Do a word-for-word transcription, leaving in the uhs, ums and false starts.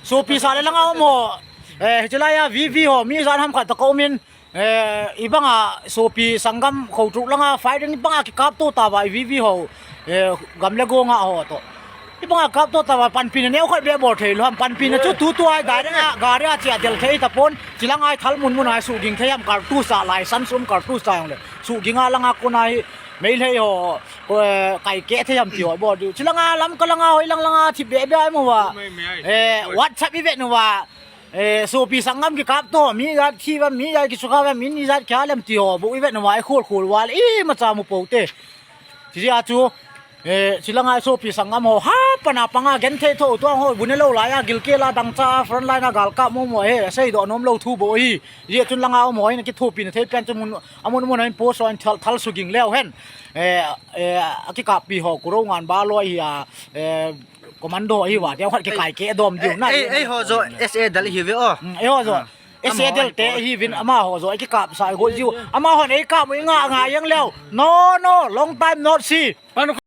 Sopi sa le langa um ho. Eh, hiche laiya V V ho, mi ijat ham khat toh ka um in. Eh, ibanga sopi sanggam kho tuk langa firing ibanga kikap to tauva i V V ho. Eh, gam le gong a ho toh. Ibanga kap to tauva panpina neo khat beh bol thei lou ham, panpina chu tutua hi direct a gari a chia del thei tapon. Chilanga hi thal mun mun a suhging thei ham, kartu sa lai san sum kartu sa jong le. Suhging a langa kona hi Meitei ho, ko, eh, kai keh thei ham ti ho bol diu. Chilanga Lamka langa hoi lang langa thip beh beh a i mu uva. Eh, WhatsApp i vet uva. Eh, sopi sanggam kikap to, mi ijat thi uva, mi ijat kisukha uva, mi ijat kia lem ti ho, bou i vet uva, i khol khol uva le, imacha mu pou te. Chijeh a chu, eh, chilanga sopi sanggam ho, ha, pana panga genthei tho, tua ho, bu ne lou laiya, gilkel a dangchah, front line a galkap mo mo, he, seidoh nom lou thu bou hi. Hijeh chun langa um ho, hi na kithopi na thei pen chu mun, amun mun a in post ho, in thal, thal suhging leu hen. Eh, eh, akikappi ho, kurou ngan ba loi hi a, eh, commando hi uva, tia khat kikai keh dom diu na. Ei, ei ho jo S A del hi ve o. Hmm, ei ho jo. Ah. S A del te hi vin, amaho jo, ei kikap sa go jiu. Amahon ei kap u i nga nga jeng leu. No, no, long time not see.